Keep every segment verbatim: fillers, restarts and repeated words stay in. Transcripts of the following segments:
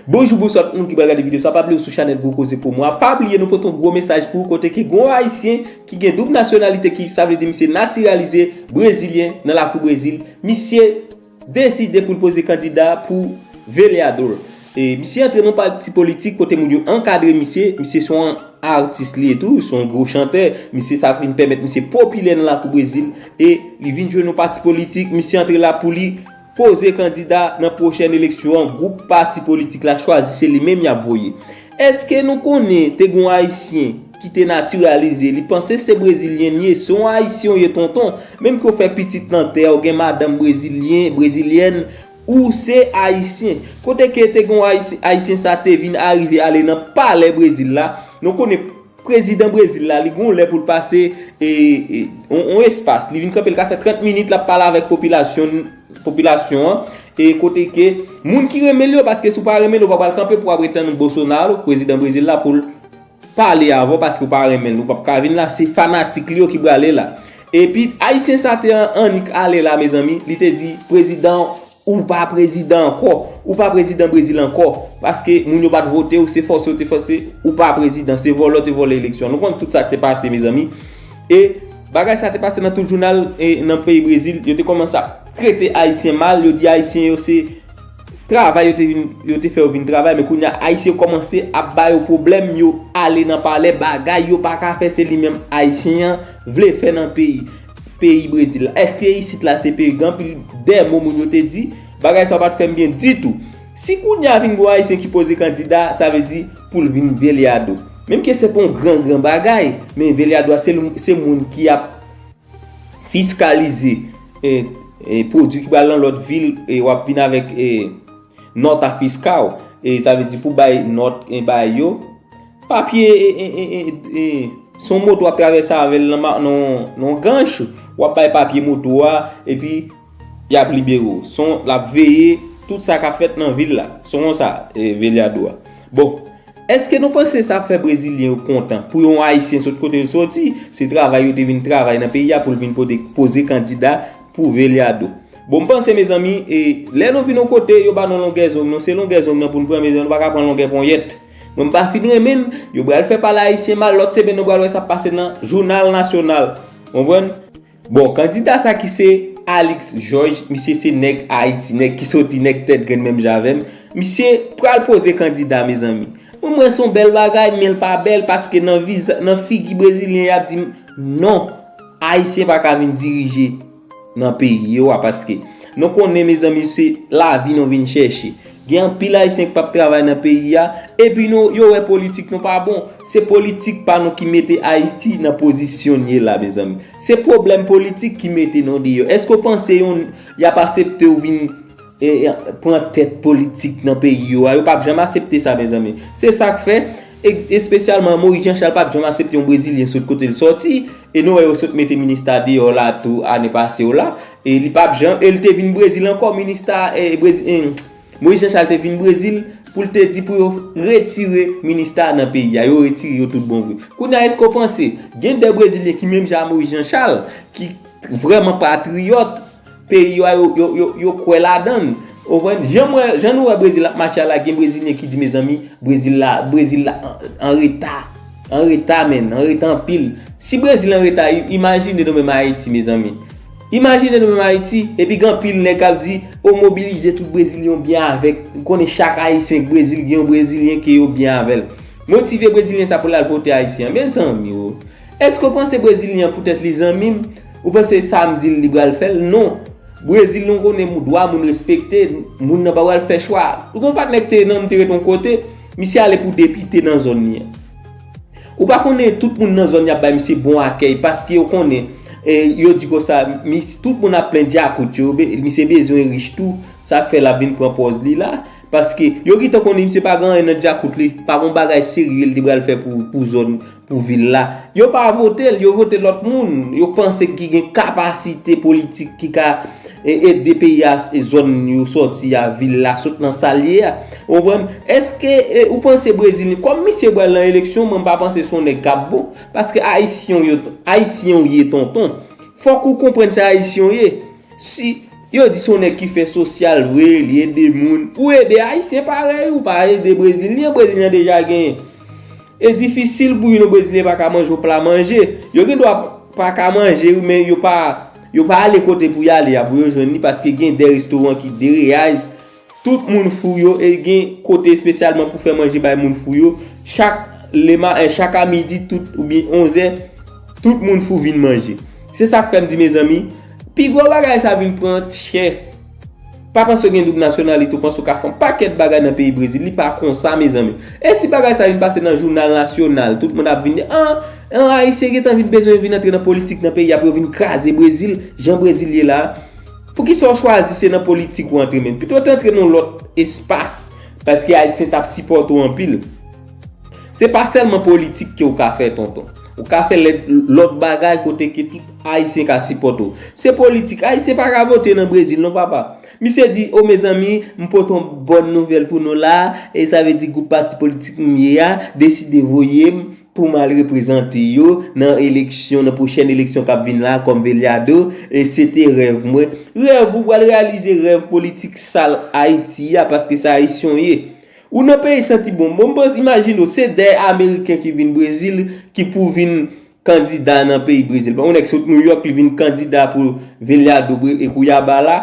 Bonjou, bonswa tout moun ki pral gade videyo sa. Pa bliye w sou chanèl Gwo Koze Pwomwa. Pa bliye nou pote yon gwo mesaj pou ou kote ke gen yon Ayisyen ki gen doub nasyonalite ki sa vle di misye natiralize brezilyen nan lakou Brezil. Misye deside pou l poze kandida pou Vereador. E misye antre nan pati politik kote moun yo ankadre misye. Misye se yon atis li ye tou, se yon gwo chantè. Misye sa vin pèmèt misye popilè nan lakou Brezil. E li vin jwenn yon pati politik. Misye antre la pou li poze kandida nan pwochèn eleksyon an, gwoup pati politik la chwazi se li menm y ap voye. Èske nou konnen te gen yon Ayisyen ki te natiralize, li panse se Brezilyen li ye, se yon Ayisyen w ye tonton, menm ke w fè pitit nan tè, w gen madanm brezilyen, brezilyèn, ou se Ayisyen. Kote ke te gen yon Ayisyen, Ayisyen sa te vin arive ale nan palè Brezil la, nou konnen prezidan Brezil la, li gon lè pou l pase e, e, on, on espas. Li vin kanpe, l ka fè trant minit, l ap pale avèk popilasyon, popilasyon an. E kote ke moun ki renmen l yo, paske si w pa renmen l, ou pa pral kanpe pou w ap ret tann Bolsonaro, prezidan Brezil la, pou l pale avè w, paske w pa renmen l. Ou p ap ka vin la, se fanatik li yo ki prale la. Epi, Ayisyen sa te an- annik ale la, mezanmi, li te di, prezidan, ou pa prezidan ankò. Ou pa prezidan Brezil ankò. Paske moun yo pa t vote w, se fòse yo te fòse, ou pa prezidan. Se vòlè w te vòlè eleksyon. Nou konn tout sa k te pase, mezanmi. E bagay sa te pase nan tout jounal e nan peyi Brezil. Yo te kòmanse ap trete Ayisyen mal. Yo di Ayisyen yo se travay yo te vin, yo te fè yo vin travay. Men kounye a, Ayisyen yo kòmanse ap ba yo pwoblèm. Yo ale nan palè, bagay yo pa ka fè, se li menm Ayisyen an vle fè nan peyi peyi Brezil la. Èske isit la se peyi? Gen anpil dè mo moun yo te di, bagay sa yo pa t fè m byen ditou. Si kounye a vin gen yon Ayisyen ki poze kandida, sa vle di pou l vin Vereador. Menm ke se pa yon gran gran bagay, men Vereador a se, l- se moun ki ap fiskalize e, e pwodui ki pral nan lòt vil, e w ap vin avèk e, nòta fiskal, e sa vle di pou bay nòt e bay yo, papye e, e, e, e, e, se yon moto w ap travèse avè l nan, ma- nan, nan yon ganch, w ap bay papye moto a, epi y ap libere w. Se yon, l ap veye tout sa k ap fèt nan vil la. Se konsa, e, Vereador a. Bon, èske nou panse sa fè Brezilyen yo kontan pou yon Ayisyen sot kote l soti, se travay yo te vin travay nan peyi a pou l vin pote- poze kandida pou Vereador? Bon, m panse, mezanmi, e, lè nou vin yon kote, yo ba nou longè zong, nou se longè zong nan pou n pran, mezanmi, nou pa ka pran longè ponyèt. Mwen, m pa fin renmen l, yo pral fè pale Ayisyen mal, lòt semèn, nou pral wè sa ap pase nan jounal nasyonal. Konprann? Bon, kandida sa ki se Alix Georges, misye se nèg Ayiti, nèg ki soti, nèg tèt grenn menm jan avè m. Misye pral poze kandida, mezanmi. Mwen, mwen se yon bèl bagay, men l pa bèl, paske nan viza, nan figi brezilyen, y ap di m, non, Ayisyen pa ka vin dirije nan peyi yo a, paske nou konnen, mezanmi, se lavi nou vin chèche. Gen anpil Ayisyen ki p ap travay nan peyi a, epi nou, yo wè politik nou pa bon. Se politik pa nou ki mete Ayiti nan pozisyon n ye la, mezanmi. Se pwoblèm politik ki mete nou deyò. Èske w panse yon, y ap aksepte w vin e, e, pran tèt politik nan peyi yo a? Yo p ap janm aksepte sa, mezanmi. Se sa k fè, e, espesyalman Moïse Jean Charles p ap janm aksepte yon brezilyen sot kote l soti. E nou wè yo sot mete minista deyò la tou ane pase yo la. E li p ap janm, e li te vin Brezil ankò, minista, e, Brezi- e, Moïse Jean Charles te vin Brezil pou l te di pou yo retire minista nan peyi a. Yo retire yo tout bon vre. Kounye a, èske w panse gen de brezilyen ki menm jan a Moïse Jean Charles, ki vrèman patriyòt peyi yo a, yo, yo, yo, yo kwè ladan l? Ou konprann? Jan m wè, jan nou wè Brezil ap mache a la, gen brezilyen ki di, mezanmi, Brezil la, Brezil la an, an reta. An reta, menn, an reta anpil. Si Brezil an reta, i- imajine nou menm Ayiti, mezanmi. Imajine nou menm Ayiti, epi gen anpil nèg k ap di, o, mobilize tout brezilyen yo byen avèk. Ou konnen chak Ayisyen k Brezil, gen yon brezilyen ke yo byen avè l. Motive brezilyen sa pou l al vote Ayisyen an. Mezanmi, o. Èske w panse brezilyen an poutèt li zanmi m? Ou panse sa m di l li pral fè l? Non. Brezil, nou konnen moun, dwa moun respekte, moun nan pa pral fè chwa. Ou gen yon patnè ki te nan m te ret yon kote, misye ale pou depite nan zòn li an. Ou pa konnen tout moun nan zòn li ap bay misye bon akèy, paske yo konnen, e, yo di konsa, mis- tout moun ap plen djakout yo, be- misye bezwen rich tou, sa k fè l ap vin pran pòz li la, paske yo gentan konnen misye pa gen anyen nan djakout li, pa gen bagay serye li te pral fè pou, pou zòn, pou vil la. Yo pa vote l, yo vote lòt moun, yo panse ki gen kapasite politik ki ka e, ede peyi a, e, zòn yo sòti a, vil la, sot nan sa l ye a. Ou konprann? Èske, e, ou panse Brezil, kòm misye pral nan eleksyon, mwen m pa panse se yon nèg k ap bon, paske Ayisyen w yo, Ayisyen w ye, tonton. Fòk ou konprann se Ayisyen w ye. Si, Yo di se yon nèg ki fè sosyal vre, li ede moun. Ou ede Ayisyen parèy ou, pa ede Brezilyen, Brezilyen deja genyen. E difisil pou yon Brezilyen pa ka manje yon pla manje. Yo gen dwa pa ka manje wi, men yo pa, yo pa ale kote pou y ale a pou yo jwenn li, paske gen de restoran ki de reais. Tout moun fou yo, e gen kote espesyalman pou fè manje bay moun fou yo. Chak lema, eh, chak a midi, tout, oubyen onzè, tout moun fou vin manje. Se sa k fè m di, mezanmi, pi gwo bagay sa vin pran chè. Pa panse w gen doub nasyonalite, ou panse w ka fè yon pakèt bagay nan peyi Brezil. Li pa konsa, mezanmi. E si bagay sa vin pase nan jounal nasyonal, tout moun ap vin di, an, an Ayisyen gentan vin bezwen vin antre nan politik nan peyi a pou yo vin kraze Brezil, jan Brezil ye la. Poukisa w chwazi se nan politik ou antre menm? Pito w te antre nan yon lòt espas, paske Ayisyen t ap sipòte w anpil. Se pa sèlman politik ke w ka fè, tonton. Ou ka fè lè, lòt bagay kote ke tout Ayisyen ka sipòte w. Se politik. Ayisyen pa ka vote nan Brezil, non, papa. Misye di, o, mezanmi, m pote yon bòn nouvèl pou nou la, e sa vle di gwoup pati politik m ye a deside voye m pou m al reprezante yo nan eleksyon, nan pwochèn eleksyon k ap vin la kòm veryado, e se te rèv mwen. Rèv ou pral reyalize rèv politik sal Ayiti a, paske se Ayisyen w ye. Ou nan peyi santi bon. Bon, m panse, imajine w, se de Ameriken ki vin Brezil, ki pou vin kandida nan peyi Brezil. Bon, yon nèg sot Nouyòk, li vin kandida pou veryado Bre-, e Kouyaba la.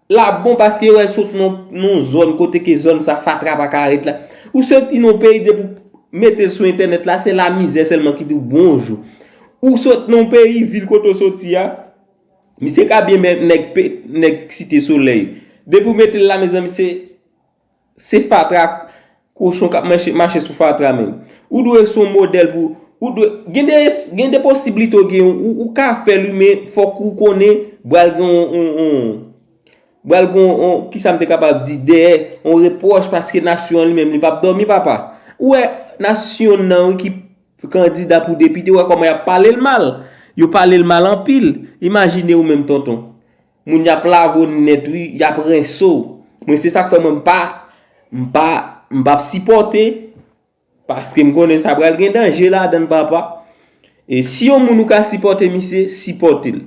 L ap bon paske yo wè l sot nan, nan zòn kote ke zòn sa fatra pa ka ret la. Ou soti nan peyi depi w mete l sou entènèt la, se lamizè sèlman ki di w bonjou. Ou sot nan peyi, vil kote w soti a, misye ka byen men nèg pe-, nèg Site Solèy. Depi w mete l la, mezanmi, se, se fatra, kochon k ap mache, mache sou fatra menm. Ou dwe se yon modèl pou, ou dwe, gen de, gen de posiblite w gen, ou, ou ka fè l wi, men fòk ou konnen pral gen yon, yon, yon, pral gen yon, yon, kisa m te kapab di, dèyè, yon repwòch, paske nasyon an li menm, li p ap dòmi, papa. Ou wè, nasyon nan wi ki kandida pou depite, ou wè kòman y ap pale l mal. Yo pale l mal anpil. Imajine ou menm, tonton. Moun y ap lave w nèt wi, y ap rense w. Mwen, se sa k fè mwen m pa, m pa, m p ap sipòte, paske m konnen sa pral gen danje ladan l, papa. E si yon moun ou ka sipòte misye, sipòte l.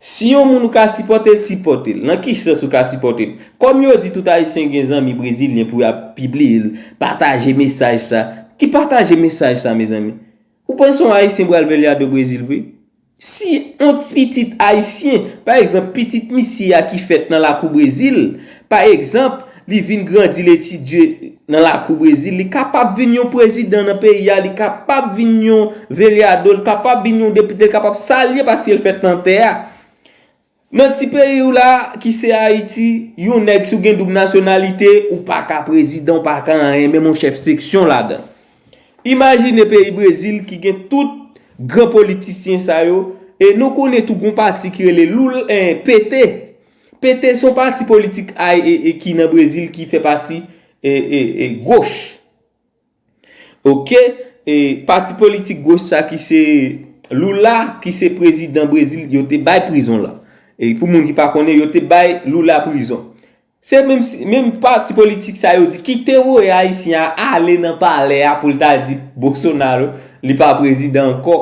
Si yon moun ou ka sipòte l, sipòte l. Nan ki sans ou ka sipòte l? Kòm yo di tout Ayisyen gen zanmi brezilyen pou y ap pibliye l, pataje mesaj sa. Ki pataje mesaj sa, mezanmi? Ou panse yon Ayisyen pral veryado Brezil vre? Si yon ti pitit Ayisyen, pa egzanp, pitit misye a ki fèt nan lakou Brezil, pa egzanp, li vin grandi, l etidye nan lakou Brezil, li kapab vin yon prezidan nan peyi a, li kapab vin yon veryado, li kapab vin yon depite, li kapab sa l ye paske l fèt nan tè a. Nan ti peyi w la, ki se Ayiti, yon nèg si w gen doub nasyonalite, ou pa ka prezidan, ou pa ka anyen, menm yon chèf seksyon ladan. Imajine peyi Brezil ki gen tout gran politisyen sa yo, e nou konnen tou gon pati ki rele Lul-, eh, P T. P T se yon pati politik ay, e, e, ki nan Brezil ki fè pati, e, e, e, goch. Oke, e pati politik goch sa ki se Lula, ki se prezidan Brezil, yo te bay prizon la. E pou moun ki pa konnen, yo te bay Lula prizon. Se menm, si- menm pati politik sa yo di ki te voye Ayisyen an ale nan palè a pou l ta di Bolsonaro li pa prezidan ankò.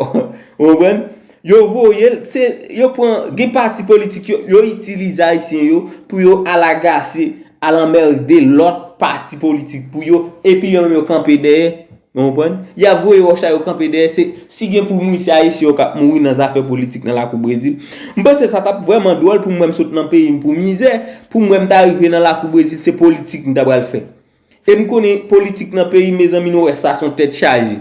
Ou konprann? Yo voye l, se, yo pran, gen pati politik yo, yo itilize Ayisyen yo pou yo al agase, al anmède lòt pati politik pou yo, epi yo menm yo kanpe dèyè. Ou konprann? Y ap voye wòch la, yo kanpe dèyè. Se, si gen pou mouri, se Ayisyen yo k ap mouri nan zafè politik nan lakou Brezil. M panse sa t ap vrèman dwòl pou mwen m sot nan peyi m pou mizè, pou mwen m ta rive nan lakou Brezil, se politik m ta pral fè. E m konnen politik nan peyi m, mezanmi, nou wè sa se yon tèt chaje.